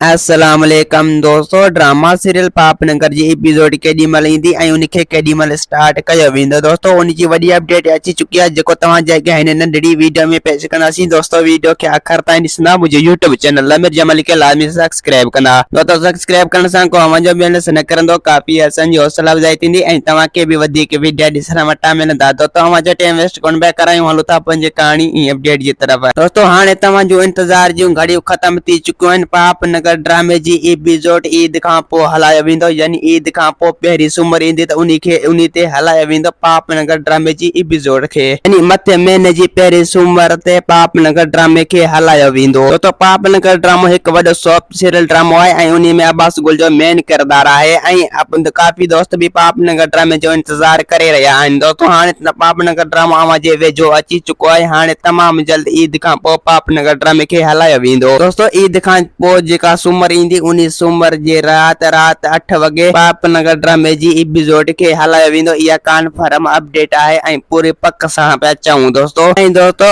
السلام عليڪم دوستو ڊراما سيريل پاپ نگر جي ايپيسوڊ ڪيڏي مھل ايندي ۽ ان کي ڪيڏي مھل اسٽارٽ ڪيو ويندو دوستو ان جي وڏي اپڊيٽ اچي چڪي آهي جيڪو توهان جي اڳيان هن ننڍڙي ويڊيو ۾ پيش ڪنداسين دوستو ويڊيو کي آخر تائين ڏسندا منهنجي يوٽيوب چينل لمير جمالي کي لازمي سبسڪرائب ڪندا دوستو سبسڪرائب ڪرڻ سان ڪو اوهان جو بيلنس نه ڪرندو ڪافي اسان جي حوصلا افزائي ٿيندي ۽ توهان کي به وڌيڪ ويڊيا ڏسڻ وٽان ملندا دوستو اوهان جو ٽائيم ويسٽ ڪونه پيا ڪرايون هلون ٿا پنهنجي ڪهاڻي ۽ اپڊيٽ جي طرف. دوستو هاڻي توهان جون انتظار جون گهڙيون ختم ٿي چڪيون آهن پاپ نگر ڊرامي جي ايپيسوڊ عيد کان پوء هلايو ويندو يعني عيد کان پوء پهرين سومر ايندي ته انهي کي انهي تي هلايو ويندو پاپ نگر ڊرامي جي ايپيسوڊ کي يعني مٿين مهيني جي پهرين سومر تي پاپ نگر ڊرامي کي هلايو ويندو دوستو پاپ نگر ڊرامو هڪ وڏو سوپ سيريل ڊرامو آهي ۽ انهي ۾ عباس گل جو مين ڪردار آهي ۽ ڪافي دوست به پاپ نگر ڊرامي جو انتظار ڪري رهيا آهن دوستو هاڻي ته پاپ نگر ڊرامو اوهان جي ويجهو اچي چڪو آهي هاڻي تمام جلد عيد کان پوء پاپ نگر ڊرامي کي هلايو ويندو دوستو عيد کان پوء جيڪا سومر ايندي انهي سومر جي رات رات اٺ وڳي پاپ نگر ڊرامي جي ايپيسوڊ کي هلايو ويندو اها ڪانفرم اپڊيٽ آهي ۽ پوري پڪ سان پيا چئون دوستو ۽ دوستو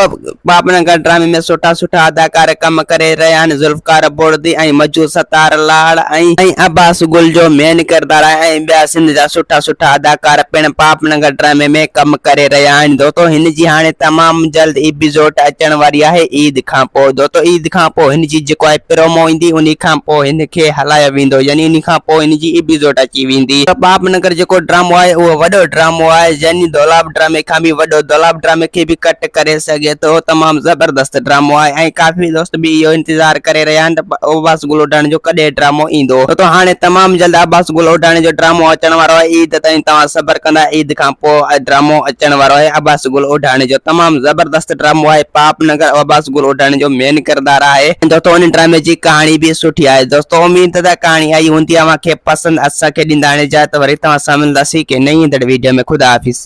پاپ نگر ڊرامي ۾ سٺا سٺا اداڪار ڪم ڪري رهيا آهن ذوالفقار بوڙدي ۽ مجو ستار لاڙ ۽ عباس گل جو مين ڪردار آهي ۽ ٻيا سنڌ جا سٺا سٺا اداڪار پڻ پاپ نگر ڊرامي ۾ ڪم ڪري رهيا آهن دوستو هن جي هاڻي تمام جلد ايپيسوڊ اچڻ واري آهي عيد کان پوء دوستو عيد کان پوء هن جي جيڪو آهي پرومو ايندي انهي کان پوء هن کي هلايو ويندو يعني انهي کان پوء هن جي ايپيسوڊ اچي ويندي. پاپ نگر جيڪو ڊرامو آهي اهو وڏو ڊرامو آهي يعني دولاب ڊرامي کان به وڏو دولاب ڊرامي کي به ڪٽ ڪري سگهي ٿو تمام زبردست ڊرامو آهي ۽ ڪافي دوست به اهو انتظار ڪري رهيا آهن ته عباس گل اوڍاڻي جو ڪڏهن ڊرامو ايندو ڇو ته هاڻي تمام جلد عباس گل اوڍاڻي جو ڊرامو اچڻ وارو آهي عيد تائين توهان صبر ڪندا عيد کان پوء ڊرامو اچڻ وارو آهي عباس گل اوڍاڻي جو تمام زبردست ڊرامو آهي پاپ نگر عباس گل اوڍاڻي جو مين ڪردار آهي دوستو ان ڊرامي جي ڪهاڻي به سٺي آهي دوستو اميد ته ڪهاڻي آئي هوندي اوهان کي پسند اسان کي ڏيندا هاڻي اجازت وري توهان سان ملنداسين ڪنهن نئين ايندڙ ويڊيو ۾ خدا حافظ.